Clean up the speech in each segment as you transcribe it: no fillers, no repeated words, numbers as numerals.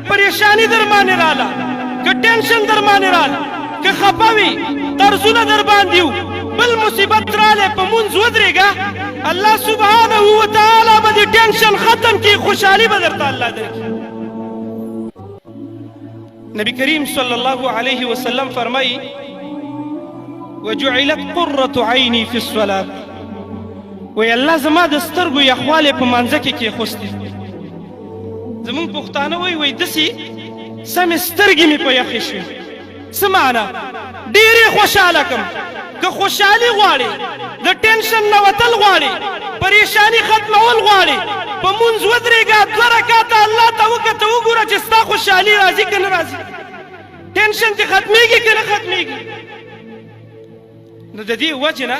پریشانی در باندې رااله، که ټینشن در باندې رااله، که خپه وي، قرضونه در باندې وو، بل مصیبت رااله، په مونځ ودرېږه، الله سبحانه وتعالی به دې ټینشن ختم کړي، خوشحالي به درته الله درکړي. نبی کریم صلی الله علیه وسلم فرمایي: وجعلت قرة عیني فی الصلاة. وی الله زما د سترګو یخوالی په مانځه کې کېښوستې. زمونږ پښتانه وایي، وایي داسې سمې سترګې مې په یخې شوې. څه معنا؟ ډېر یې خوشحاله کم. که خوشحالي غواړې، د ټینشن نه وتل غواړې، پریشانی ختمول غواړې، په مونځ ودرېږه، دوه رکعته الله ته وکته، وګوره چې ستا خوشحالي راځي که نه راځي، ټینشن دې ختمېږي که نه ختمېږي. نو د دې وجې نه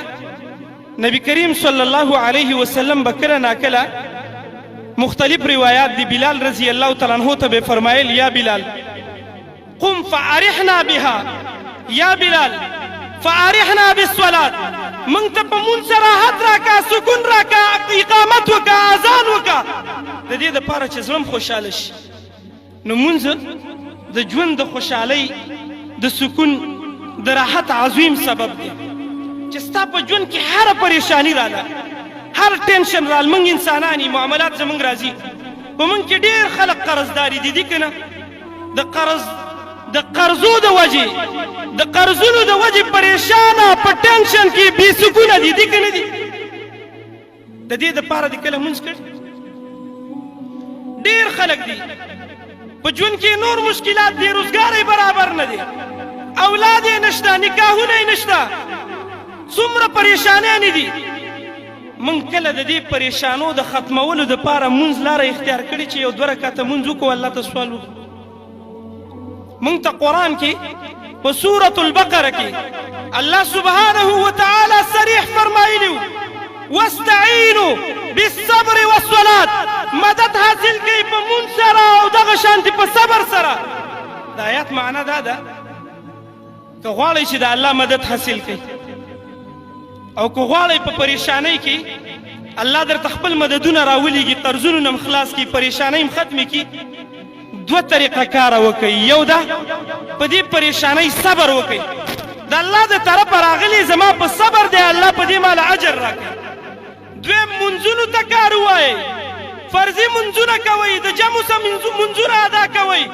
نبی کریم صلی الله علیه وسلم به کله ناکله، مختلف روایات دي، بلال رضی الله تعالی عنہ ته به فرمایل: یا بلال قم فارحنا بها، یا بلال فارحنا بالصلاة، مونږ ته په مونځ راحت راکا، سکون راکا، اقامت وکا، اذان وکا، د دې دپاره چې زړه خوشحاله شي. نو مونځ د ژوند د خوشحالۍ، د سکون، د راحت عظیم سبب دی. چې ستا په ژوند کې هره پریشانی رااله، هر ټینشن رال، مونږ انسانان یو، معاملات زمونږ راځي. په مونږ کې ډېر خلک قرضداري دي، دي که نه؟ د قرض، د قرضو د وجې، د قرضونو د وجې پریشانه، په ټینشن کې، بې سکونه دي، دي که نه دي؟ د دې دپاره دې کله مونځ کړی؟ ډېر خلک دي په ژوند کې نور مشکلات دي، روزګار یې برابر نه دی، اولاد یې نشته، نکاحونه یې نشته، څومره پریشانیانې دي. مونږ کله د دې پریشانو د ختمولو دپاره مونځ لاره اختیار کړې چې یو دوه رکعته مونځ وکړو، الله ته سوال وکړو؟ مونږ ته قرآن کې په سورة البقره کې الله سبحانه وتعالی صریح فرمایلی: واستعینوا بالصبر والصلاة. مدد حاصل کړئ په مونځ سره او دغه شانتې په صبر سره. د آیات معنا دا ده، که غواړئ چې د الله مدد حاصل کړئ او که غواړئ په پریشانۍ کې الله درته خپل مددونه راولېږي، قرضونو نه خلاص کړي، پریشانۍ هم ختمې کړي، دوه طریقه کار وکړئ. یو دا، په دې پریشانۍ صبر وکړئ، د الله د طرفه راغلی، زما په صبر دی، الله په دې مال اجر راکړي. دویم، منځونو ته کار ووایئ، فرضي منځونه کوئ، د جمع سره منځونه ادا کوئ.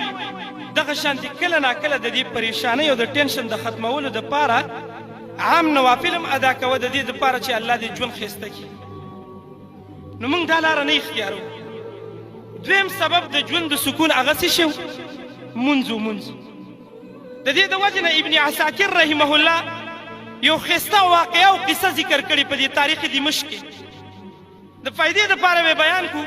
دغه شانتې کله ناکله د دې پریشانۍ او د ټینشن د ختمولو دپاره عام نوافل هم ادا کوه، د دې دپاره چې الله دې ژوند ښایسته کړي. نو موږ دا لاره نه اختیارو. دویم سبب د ژوند د سکون هغه څه شو؟ مونځ و مونځ. د دې د وجې نه ابن عساکر رحمه الله یو ښایسته واقعه او قصه ذکر کړې په دې تاریخ دمشق کې، د فایدې دپاره به بیان کو.